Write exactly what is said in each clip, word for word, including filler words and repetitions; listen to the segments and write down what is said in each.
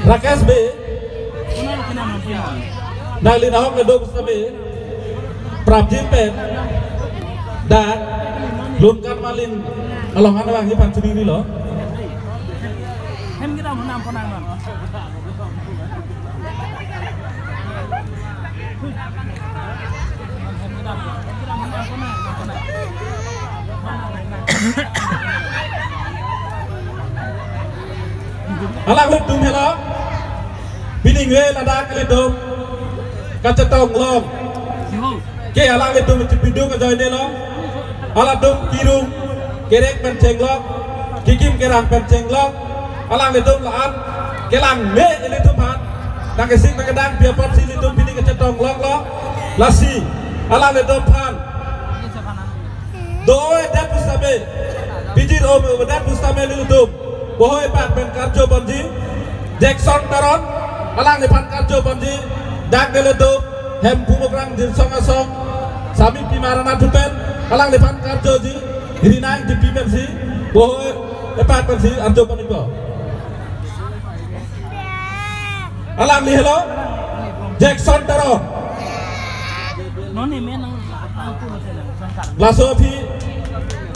Rakesh Bey, nangli nahok kedo pusitame prapjin pen dak Longkan Malin along an abang ni pan churi lo. Alanglitum helo, piningve ladak ilitum kachetong long ke alanglitum chipiduk ajoine lo. Halatum kirung kerek pen chenglok, kekim kerang pen chenglok, alanglitum la-an kelang me ilitum aphan. Nangkesik nangkedang pi apotsi ilitum pini kachetong long lo. Lasi alanglitum aphan do-o-edet pusitame, pijir-o-edet pusitame ilitum bohoi pak pen karjo ponji. Jackson Teron, alangliphan karjo ponji. Dak ilitum Hemphu Mukrang Jirsong Asong, Sami Pima Rana Thupen, alangliphan karjoji. Rinang T P pensi, bohoi epak pensi arjo ponji ko. Alangli helo, Jackson Teron. Laso aphi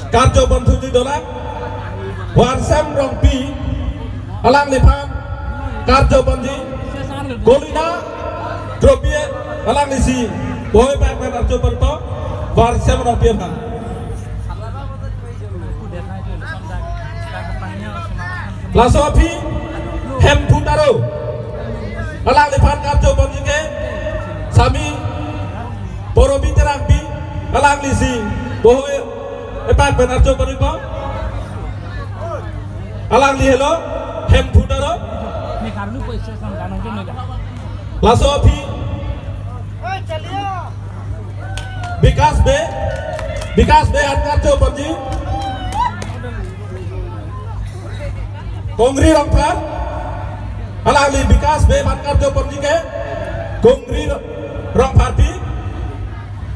karjo ponthuji dolang, Warsem Rongpi, alangliphan karjo ponji. Kolina Tropie, alanglisi bohoi pak pen arjo ponpo, Warsem Rongpi aphan. Laso aphi Hemphu Taro, alangliphan karjo ponji ke Sami Porobi Terangpi, alanglisi bohoi epak pen arjo ponpo. Alangli helo Hemphu Taro. Laso aphi Bikas Bey, Bikas Bey aphan karjo ponji. Kongri Rongphar, alangli Bikas Bey aphan karjo ponji ke Kongri Rongpharpi,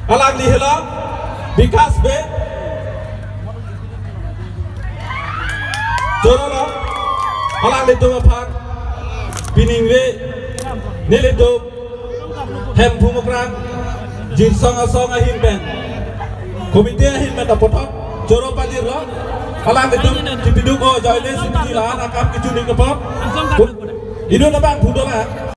alangli helo Bikas Bey. Choro lo, alanglitum aphan piningve nelitum Hemphu Mukrang Jirsong Asong ahin pen, komiti ahin pen ta puthot choro pajirlo. Alanglitum chipiduk ajoine si pini la-an akam kechun-ik apot. Inut abang phu dolang.